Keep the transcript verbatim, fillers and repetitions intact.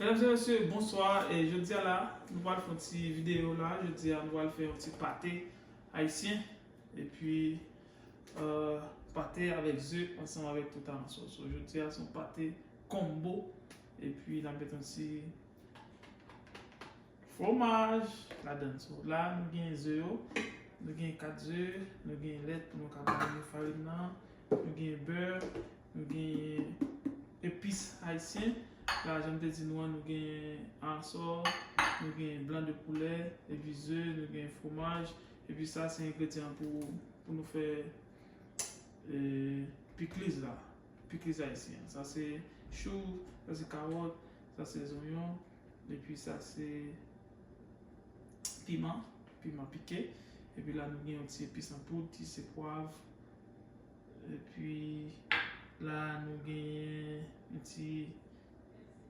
Medam e mesye, bonswa. E jodi a la, nou pral fè yon ti videyo la. Jodi a, nou pral fè yon ti pate ayisyen. Epi, euh, pate avèk ze ansanm avèk tout aransò. So, jodi a, se yon pate konbo. Epi, n ap met yon ti fwomaj ladan. So, la, nou gen ze yo. Nou gen kat ze. Nou gen lèt pou nou ka bouyi farin nan. Nou gen bè. Nou gen epis ayisyen. La, jan m te di nou an, nou gen aransò, nou gen blan de poulè, epi ze, nou gen fwomaj, epi sa se engredyan pou, pou nou fè e, pikliz la, pikliz ayisyen. Sa se chou, sa se kawòt, sa se zonyon, epi sa se piman, piman pike. Epi la nou gen yon ti epis an poud, ki se pwav. Epi la nou gen yon ti